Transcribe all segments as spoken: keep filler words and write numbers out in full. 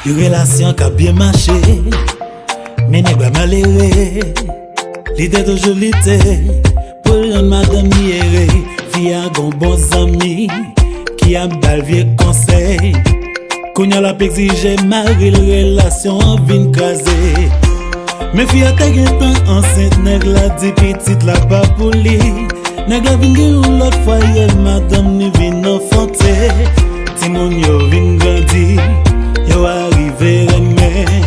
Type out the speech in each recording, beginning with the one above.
Yon relasyon k ap byen mache, men nèg la malere. Li te toujou lite pou l rann madanm li ere. Fi a gon bon zanmi ki ap ba l vye konsèy. Kounye a l ap egzije mari l, relasyon an vin kraze. Men fi a te gentan ansent, nèg la di pitit la pa pou li. Nèg la vin gen yon lòt fwaye, madanm ni vin anfante. Timoun yo vin grandi, yo arive renmen.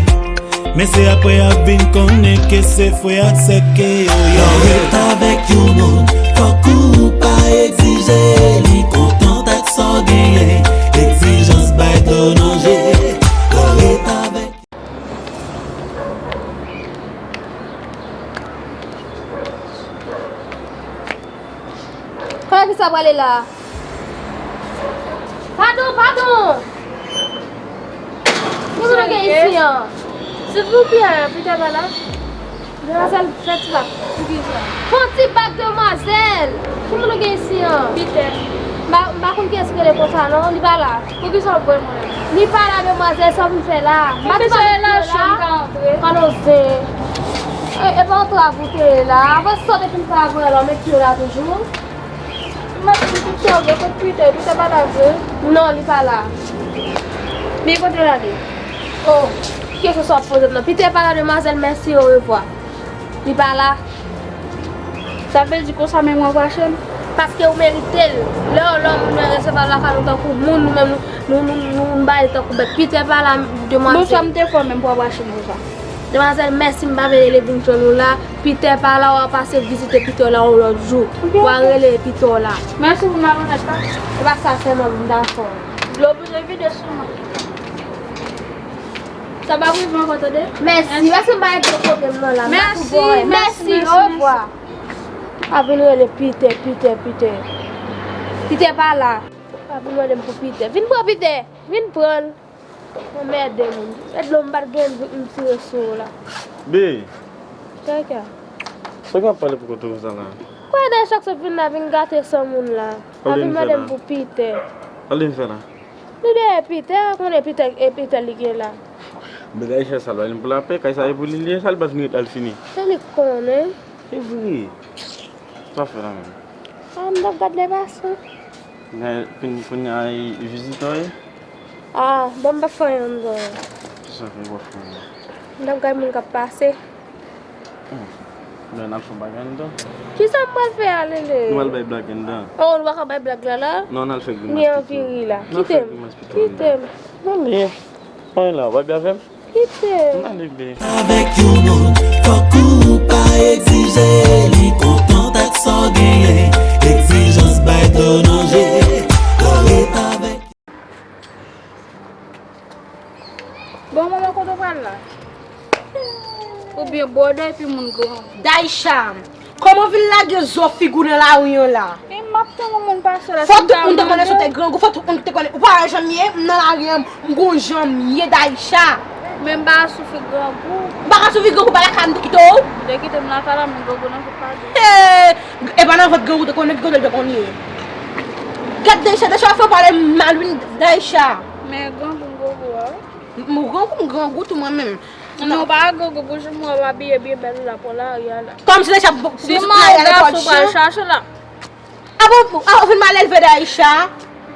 Men se apre y ap vin konnen ke se frè ak sè ke yo ye. Lè w ret avèk yon moun, fòk ou pa egzije li kontan ak sa w genyen. Egzijans bay dlo nan je. Lè w ret avèk Kote ki sa prale la? Padon, padon! Ki moun nou gen isi an? Silvouplè, Pita pa la? Demwazèl, fè ti bak. Poukisa? Fè ti bak, demwazèl! Ki moun nou gen isi an? Pita. M pa, m pa konn kiyès ki rele konsa non, li pa la. Poukisa w ap voye mwen la? Li pa la, demwazèl, sa w vin fè la? M pa di pa gen piyo la. Ann zen. E, e pa antrav ou te ye la. Avan sa w te fin fè avan la, w met piyo la toujou. M ap di tout sa w vle, kot Pita? Pita pa la vre? Non, li pa la. Men kote l ale? Oh, kesyon sa w ap poze m nan. Pita pa la, demwazèl, mèsi, orevwa. Li pa la. Sa vle di konsa menm w ap rache m? Paske ou merite l. Lè yon lòm nou resevwa l lakay nou tankou moun, nou menm nou, nou, nou, nou, nou bay tankou bèt. Pita pa la, demwazèl. Bon, sa m te fè w menm pou w ap rache m konsa? Demwazèl, mèsi, m pa vle rele vin jwenn ou la. Pita pa la, w a pase vizite Pita la yon lòt jou. W a rele Pita la. Mèsi pou malonèt la. Se pa sa sèlman, m dakò. Dlo pou te vide sou mwen. Sa p ap rive ankò, tande? Mèsi, paske m pa gen pwoblèm nan la. Mèsi, mèsi, orevwa. A vin rele Pita, Pita, Pita. Pita pa la. A vin mande m pou Pita. Vin pran Pita, vin pran l. Anmède moun. E dlo m pa t gen pou m tire sou ou la. Be. Sa k a? Sa w ap pale pou kote konsa la? Kwè de chak sot vin la vin gate san moun la. A vin mande m pou Pita. Sa l vin fè la? Li dèyè Pita, konnen Pita, e Pita li gen la. Men Daïcha sa l pa vin pou lapè, kay sa e pou li li ye, sa l pa t vin ret al fini. Se li k konnen. Se vre. Sa w ap fè la menm? A, m t ap gad lè pase. Kounye a, kounye a, e vizitè w ye? A, bon, m p ap fè anyen anndan. Kisa fè w p ap fè anyen? M t ap gad moun k ap pase. Hmm. Men n al fè yon bagay anndan. Kisa m pral fè a, Lele? Nou al bay blag anndan. Oh, nou pa ka bay blag la, la? Non, n al fè grimas pito. Ni anvi ri la. Kite m. Kite m. Mande. Anyen la, w ap byen avè m? Kite m. N ale, be. Avèk yon moun, fòk ou pa egzije li kontan ak sa w genyen. Egzijans bay dlo nan je. Lè w ret avèk Bon, manman, kote w pral la? Oubyen bwòdè epi moun grangou? Daïcha, kòman w vin lage zo figi w nan lari an la? E m ap tann yon moun pase la. Fò tout moun te konnen se w te grangou, fò tout moun te konnen. Ou pa wè jan m ye, m nan lari an, m gon jan m ye, Daïcha. Men m pa ka soufri grangou. Ou pa ka soufri grangou, pa lakay m te kite w? M te kite m lakay la, men grangou nan tout pa di. Hey! E pa nan vant grangou te konnen, grangou te konnen. Gad Daïcha, Daïcha fè w pale mal wi, Daïcha. Men grangou m grangou a wi. M grangou, m grangou tou mwen menm. Non, ou pa grangou pou jwenn mwen w ap abiye byen bèl la pou lari a la. Kòmsi Daïcha pou pou lari a lekòl chan. A bon, a, ou vin mal elve Daïcha?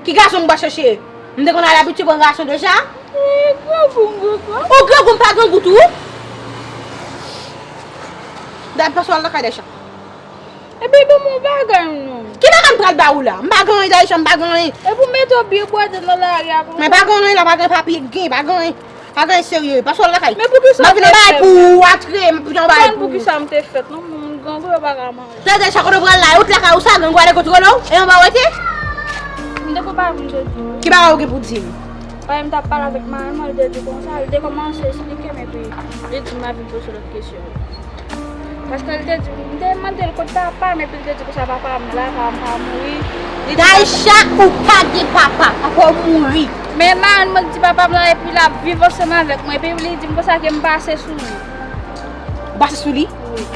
Ki gason m pral chache? M te konn al abitye pran gason deja? Wi, grangou m grangou. Ou grangou, m pa grangou tou? Dayè pase w al lakay Daïcha. Epi ban m yon bagay non. Ki bagay m pral ba ou la? M pa gen anyen Daïcha, m pa gen anyen. Epi w mete w byen bwòdè nan lari a konsa. Men pa gen anyen la, pa gen papye gen, pa gen anyen. Pa gen anyen serye, pase w al lakay. Men poukisa m te fè? M ap vin anba pou ou, antre, m ap vin anba pou ou. Konn poukisa m te fèt non, moun grangou yo pa ka manje. Tande Daïcha, kote w pral la, e wout lakay ou sa, grangou ale kote w rele w, e anba w rete? M te gon bagay pou m te di w. Ki bagay ou gen pou di m? Paske m t ap pale avèk madanm mwen, li te di konsa, li te kòmanse esplike m, epi li di m pa vin poze lòt kesyon. Paske li te di, m te mande l kot papa m, epi li te di konsa papa m la, papa m pa mouri. Li di Daïcha, ou pa gen papa, papa w mouri. Men madanm mwen di papa m la, epi l ap viv ansanm avèk mwen, epi li di m konsa ke m pase sou li. Ou pase sou li? Wi.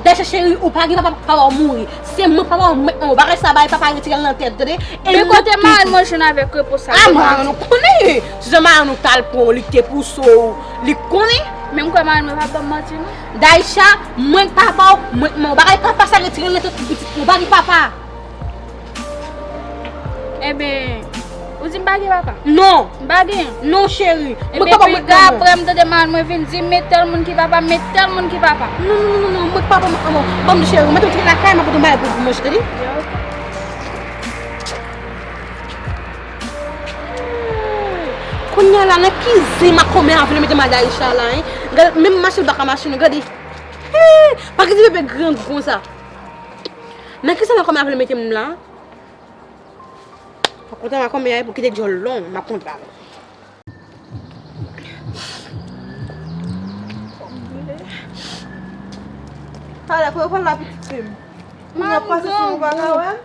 Daïcha cheri, ou pa gen papa, papa w mouri. Se mwen papa w, mwen manman w. Bagay sa bay papa retire l nan tèt, tande? E men kote marenn mwen jwenn avèk repo sa? A, marenn ou konnen. Si se marenn ou t al pran w, li te pouse w, li konnen. Men m kwè marenn mwen pa ban m manti non. Daïcha, mwen papa w, mwen manman w. Bagay papa sa retire l nan tèt ou pitit mwen. Ou pa gen papa. Ebyen, ou di m pa gen papa? Non. M pa gen? Non, cheri. Mwen papa mwen manman. Ebyen, piga apre m tande marenn mwen vin di, men tèl moun ki papa, men tèl moun ki papa. Non, non, non, non, non, mwen papa mwen manman. Ban m di cheri, mwen te lakay, mwen pote yon bagay pou manje, tande? Kounye a la, nan ki zen makomè a vle mete m a Daïcha la, hein? Gade, menm mache l pa ka mache, non, gade. Hey, pa kite bebe grangou konsa. Nan ki zen makomè a vle mete m la? Pa kontan makomè a pou kite djòl long, m ap kontan. Talè, kote w pral la pitit fi m? Moun ap pase sou mwen, ou pa ka wè m?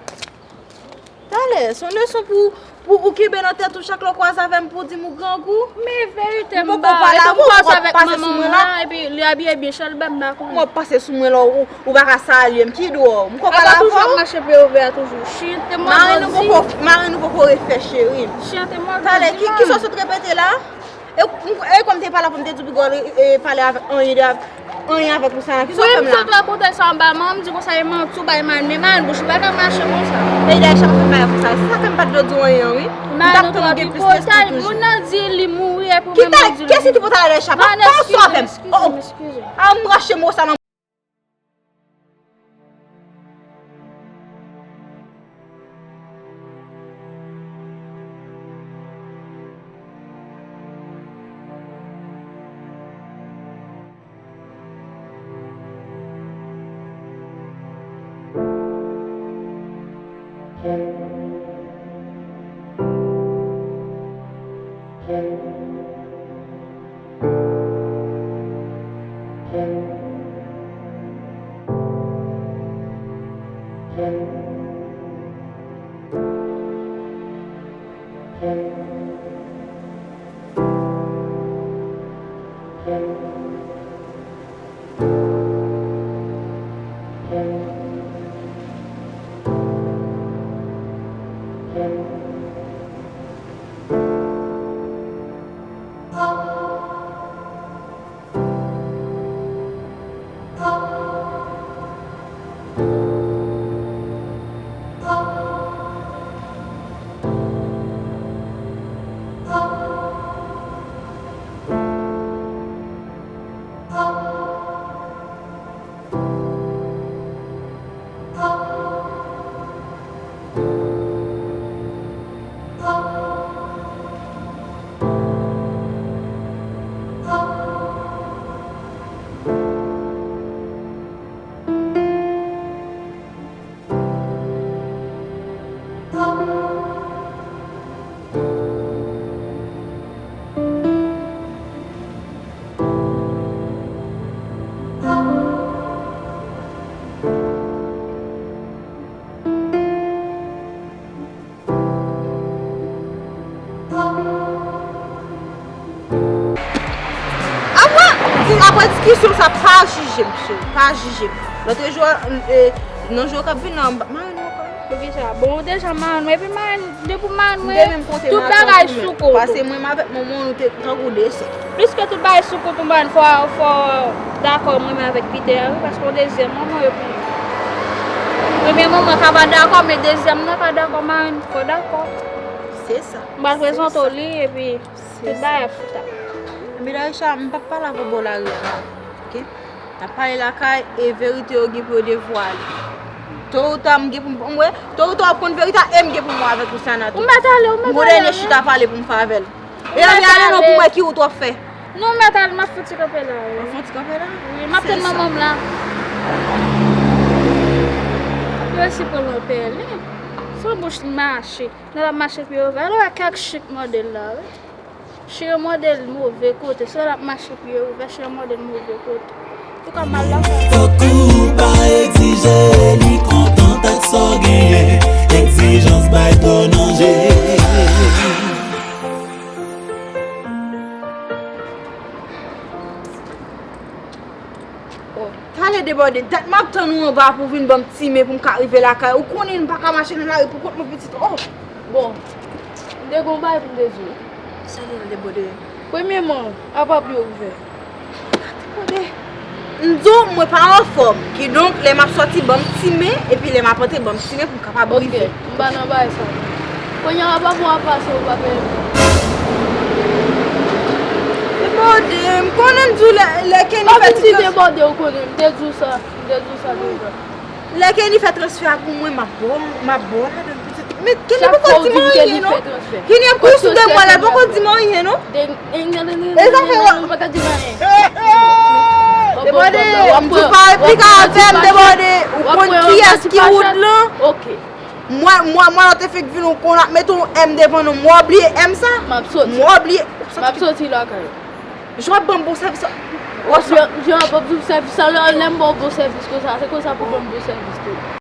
Talè, se yon leson pou, pou ou kenbe nan tèt ou chak lè w kwaze avè m pou w di m ou grangou. Men verite m ba, epi m kwaze avèk manman m la, epi li abiye byen chè, l ba m ba konnen. Ou ap pase sou mwen la, ou, ou pa ka salye m, ki dwòl. M konprann avè w. Apa toujou ap mache pye ouvè a toujou. Chyen te mòde. Marenn ou poko, marenn ou poko refè cheri m. Chyen te mòde. Talè, ki, ki sa w sot repete la? E, e kòm te pale pou m te di w piga w pale avèk anyen de, anyen avèk Louisiana. Ki sa w fè m la? Wi, m sot rakonte sa anba manman m, di konsa e manti w bay marenn, men marenn bouch li pa ka mache konsa. Peyi Dayisha pa fè bagay konsa. Se sa fè m pa t vle di w anyen wi. M t ap tann ou gen plis lespri toujou. Moun nan di li mouri epi ou menm ou di li mouri. Kiyès ki pou talè Dayisha? Pa fè yon swa avè m. Oh, oh. A m rache mo sa nan Apre, di, apre diskisyon sa, pa jije m, cheri, pa jije m. Lòt jou, e, nan jou k ap vin nan, m ap marenn ou ankò. Poukisa? Bon, ou deja marenn mwen, epi marenn, depi w marenn mwen, tout bagay sou kont ou. Pase mwen avèk manman nou te tankou de sè. Pliske tout bagay sou kont ou, marenn, fò, fò dakò mwen menm avèk Peter a, wi, paske yon dezyèm manman yo pou mwen. Premye manman ka pa dakò, men dezyèm nan ka dakò, marenn, fò dakò. Se sa. M pral prezante w li, epi tout bagay ap fouta. Anben, Daïcha, m p ap pale avè w bò lari a la, oke? N ap pale lakay e verite yo gen pou yo devwale. To ou ta, m gen pou m wè, to ou ta w ap konn verite a e m gen pou m wè avèk Louisiana tou. Ou mèt ale, ou mèt ale. M gon dènye chita pale pou m fè avè l. E ann ale non pou m wè ki wout w ap fè. Non, ou mèt ale, m ap fouti kanpe la, wi. W ap fouti kanpe la? Wi, m ap tann manman m la. Yo resi pran l nan pèlen. Se yon bouch li mache. Nan l ap mache pye ouvè. Alò, wè kèk chik mòde l la, wi. Chire mòde l move kote. Se lè l ap mache pye ouvè, chire mòde l move kote. Ou ka mal lakay. Fòk ou pa egzije, li kontan ak sa w genyen. Egzijans bay to nan je. Oh, talè de bò Debòde, dat m ap tann ou anba pou w vin ban m ti men pou m ka rive lakay. Ou konnen m pa ka mache nan lari pou kont mwen, pitit. Oh! Bon, m te gon bagay pou m te di w. Sa gen nan debòde? Premyèman, apa pye w ouvè? Debòde. M di w, mwen pa anfòm. Kidonk, lè m ap sòti, ban m ti men, epi lè m ap antre, ban m ti men pou m kapab rive. Ok, m pa nan bagay sa. Kounye a, apa pou w ap pase, ou pa peye m. Debòde, m konnen m di w lè, lè Kenny fè ti trans- debòde, ou konnen, m te di w sa, m te di w sa deja. Lè Kenny fè transfè a pou mwen, m ap ba w, m ap ba w ladan, pitit. Men Kenny poko di m anyen, non. Kenny ap kouri sou de mwa la, poko di m anyen, non. E sa fè w. Debòde, m di w pa replike avè m, Debòde. Ou konn kiyès ki Wood lan? Ok. Mwen, mwen, mwen, lè w te fèk vin, ou konn ap mete yon M devan non m. Mwen bliye M sa? M ap soti. Mwen bliye. M ap soti lakay ou. Jan w ap ban m bon sèvis sa. Jan w ap ban m sèvis sa, lè, lè m ba w bon sèvis konsa, se konsa pou ban m bon sèvis tou.